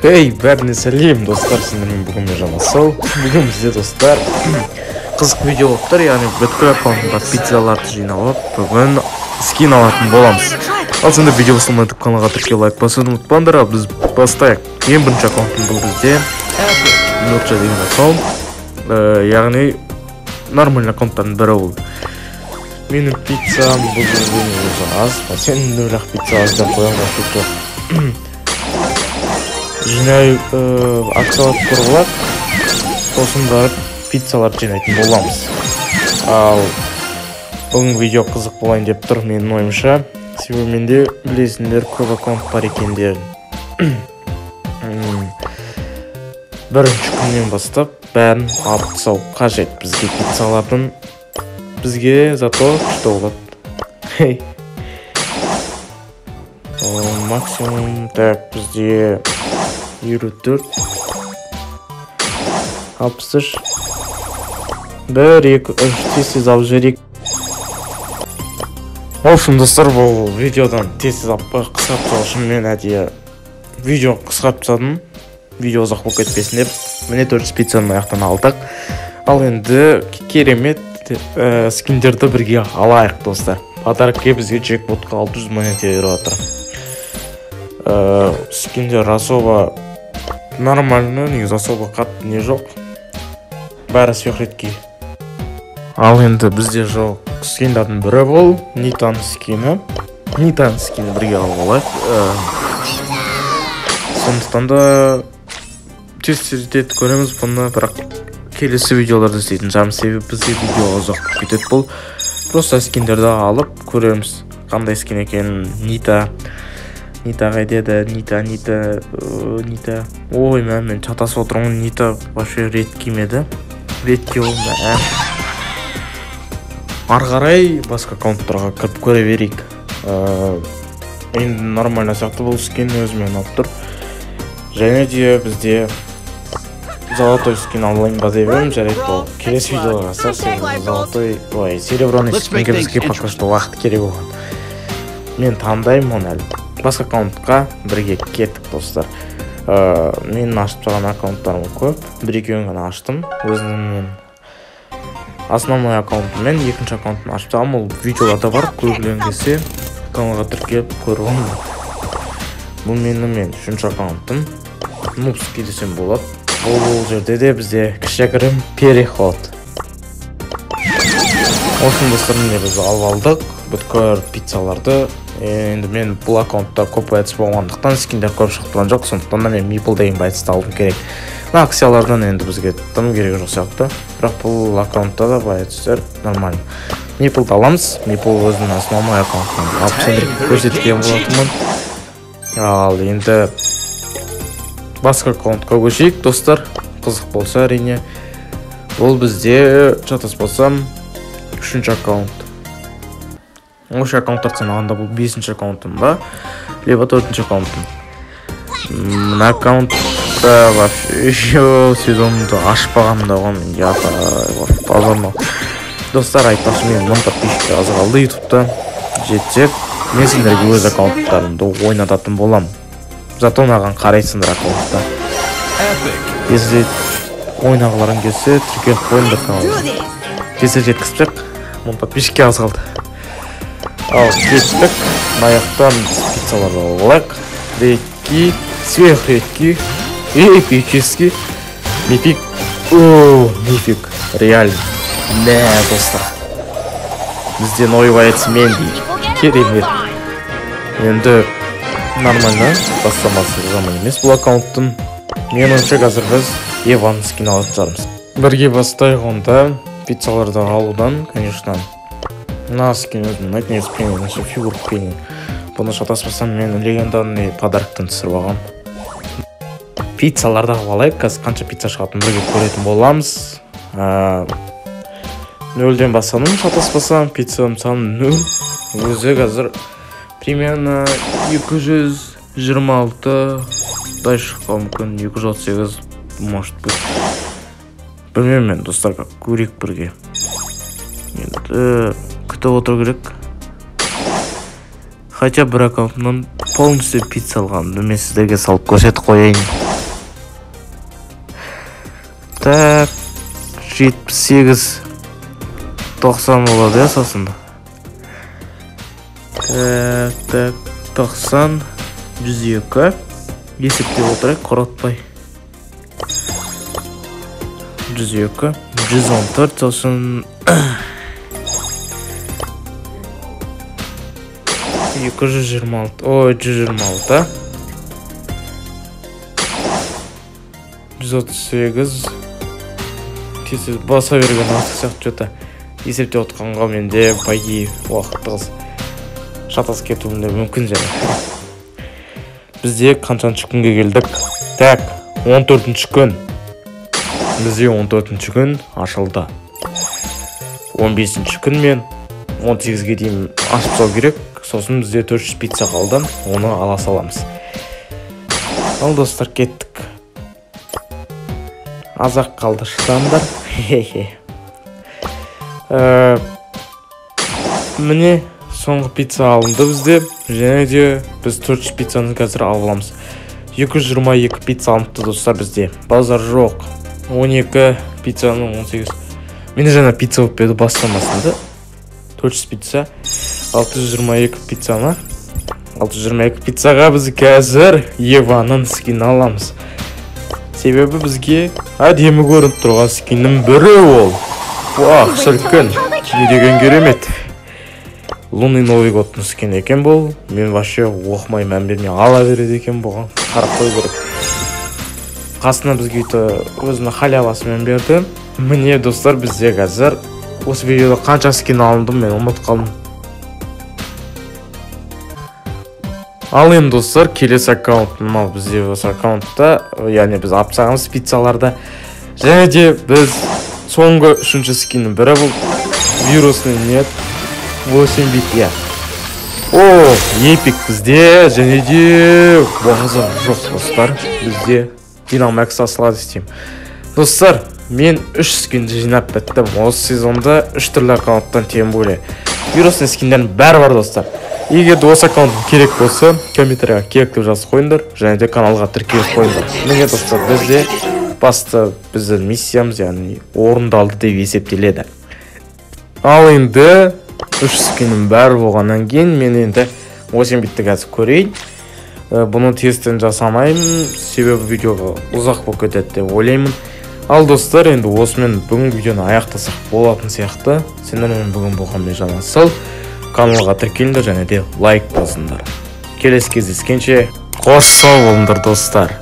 Эй, бәріне сәлем, достар, сендермен бүгін мен Жанасыл. Бүгін бізде, достар, қызық видео болып тұр, яғни бүткіл аккаунтында пиццаларды жинап алып, бүгін скин алатын боламыз. Ал сендер видео бастамай тұрып каналға тіркеліп, лайк басуды ұмытпаңдар, ал біз бастайық. Ең бірінші аккаунтым бұл бізде Нұрша деген аккаунт, яғни нормальный аккаунттардың бірі ол. Менің пиццам бұл жерде өзі аз, сен нөл ақ пицца аз деп қоямын, вообще жоқ. Жинай акцияларды көріп алайық, сосын барып пиццаларды жинайтын боламыз. Ал бүгінгі видео қызық болайын деп тұр менің ойымша, себебі менде білесіңдер көп аккаунт бар екендерін. Бірінші күннен бастап бәрін алып тастау қажет бізге пиццалардың, бізге зато күшті болады. Хей. Максимум так бізде 54, 63, 1, 2, 3, тез-тез алып жіберейік. В общем, достар, бұл видеодан тез-тез алып қысқартып тастау үшін мен әдейі видео қысқартып тастадым. Видео ұзақ болып кетпесін деп. Міне 400 пиццаны аяқтан алдық. Ал енді керемет скиндерді бірге алайық, достар. Подарокке бізге джекпотқа 600 монета беріп жатыр. Скиндер особо нормально, негізі особо қатты не жоқ. Бәрі сверхредкий. Ал енді бізде жоқ скиндардың бірі бұл Нитан скині. Нитан скині бірге алып алайық. Сондықтан да тез-тездетіп көреміз бұны, бірақ келесі видеоларда істейтін шығармыз, себебі бізде видео ұзақ болып кетеді бұл. Просто скиндерді алып көреміз қандай скин екенін. Нита Нита қайда еді? Нита, Нита, Нита. Ой, мә, мен шатасып отырмын. Нита вообще редкий ме еді? Редкий ол, мә. Ары қарай басқа аккаунттарға кіріп көре берейік. Енді нормально сияқты бұл скин өзіме ұнап тұр. Және де бізде золотой скин алайын ба деп едім. Жарайды, ол келесі видеоға қалса, золотой, ой, серебряный скинге бізге пока что уақыт керек оған. Мен таңдаймын оны әлі. Басқа аккаунтқа бірге кеттік, достар. Менің ашып тұрған аккаунттарым көп. Бір екеуін ғана аштым. Өзімнің основной аккаунтым мен екінші аккаунтын ашып тастағанмын. Ол видеоларда бар, көргілерің келсе каналға тіркеліп көріп алыңдар. Бұл менің мен үшінші аккаунтым. Нубский десем болады. Бұл жерде де бізде кішігірім переход. Осыны, достар, міне біз алып алдық бүткіл пиццаларды. Енді мен бұл аккаунтта көп боец болғандықтан скиндер көп шығып тұрған жоқ, сондықтан да мен мипл деген боецті алуым керек. Мына акциялардан енді бізге тым керек жоқ сияқты, бірақ бұл аккаунтта да боецтер нормально. Миплды аламыз. Мипл өзінің основной аккаунтынан алып сендерге көрсеткен болатынмын. Ал енді басқа аккаунтқа көшейік, достар. Қызық болса әрине. Бұл бізде, шатаспасам, үшінші аккаунт. Осы аккаунттарды санағанда бұл бесінші аккаунтым ба, либо төртінші аккаунтым. Мына аккаунтта вообще еще сезонды ашпағанмын да ғой мен, ұят, позорно. Достар, айтпақшы, мен 1000 подписчикке аз қалды ютубта. Жетсек, мен сендерге өз аккаунттарымды ойнататын боламын. Зато маған қарайсыңдар аккаунтта. Если ойнағыларың келсе, тіркеліп қойыңдар каналға. Тез жеткізіп тастайық, 1000 подписчикке аз қалды. Ал кеттік, мына жақтан пиццаларды алып алайық. Редкий, сверхредкий, эпический, мифик. О, мифик, реально. Мә, достар. Бізде новый боец Менди. Керемет. Енді нормально, бастамасы жаман емес бұл аккаунттың. Менің ойымша қазір біз Еван скин алатын шығармыз. Бірге бастайық онда пиццаларды алудан, конечно. Мына скин өзіме ұнайды, негізі пенни, фигурка пенни. Бұны шатаспасам мен легендарный подароктан түсіріп алғам. Пиццаларды алып алайық, қазір қанша пицца шығатынын бірге көретін боламыз. Нөлден бастадым, шатаспасам, пиццаның саны 0. Өзі қазір примерно 226-дай шыққан мүмкін, 238 может быть. Білмеймін мен, достар, көрейік бірге. Енді күтіп отыру керек. Хотя бір аккаунтымнан полностью пицца алғанымды мен сіздерге салып көрсетіп қояйын. Так, 78 90 болады, иә, сосын. Так, так, 90 102. Есептеп отырайық, құртпай. 102, 114, сосын 226, ой, 126, 138. Тез баса берген артық сияқты что-то есептеп отқанға менде по идее уақыт тығыз, шатасып кетуім де мүмкін. Және бізде қаншаншы күнге келдік? Так, 14-ші күн. Бізде 14-ші күн ашылды. 15-ші күн мен 18-ге дейін ашып тастау керек. Сосын бізде 400 пицца қалды, оны ала саламыз. Ал достар, кеттік. Аз-ақ қалды, шыдаңдар. Міне соңғы пицца алынды бізде. Және де біз 400 пиццаны қазір алып аламыз. 222 пицца алыныпты достар бізде. Базар жоқ. 12 пиццаның 18. Менде жаңа пицца болып еді бастамасында. 400 пицца. 622 пицца ма? 622 пиццаға біз қазір Еваның скинін аламыз. Себебі бізге әдемі көрініп тұрған скиннің бірі ол. Уах, шіркін, не деген керемет. Лунный Новый Годтың скині екен бұл. Мен вообще оқымай, мән бермей ала береді екен бұған. Қарап қою керек. Қасына бізге өзінің халявасымен берді. Міне достар, бізде қазір осы видеода қанша скин алынды мен ұмытып қалдым. Ал енді достар, келесі аккаунт мынау. Бізде осы аккаунтта, яғни біз алып тастағанбыз пиццаларды. Және де біз соңғы үшінші скиннің бірі бұл вирусный нет 8 бит, иә. О, эпик бізде, және де базар жоқ достар. Бізде Динамакс асылады істеймін. Достар, мен 3 скинді жинап біттім. Осы сезонда 3 түрлі аккаунттан, тем более вирусный скиндердің бәрі бар достар. Егер де осы аккаунт керек болса, комментарияға керек деп жазып қойыңдар, және де каналға тіркеліп қойыңдар. Міне достар, бізде басты біздің миссиямыз, яғни орындалды деп есептеледі. Ал енді 3 скиннің бәрі болғаннан кейін мен енді 8 битті қазір көрейін. Бұны тестін жасамаймын, себебі видеоға ұзақ болып кетеді деп ойлаймын. Ал достар, енді осымен бүгінгі видеоны аяқтасақ болатын сияқты. Сендермен бүгін болған мен Жанасыл. Каналға тіркеліңдер және де лайк басыңдар. Келесі кездескенше қош сау болыңдар достар.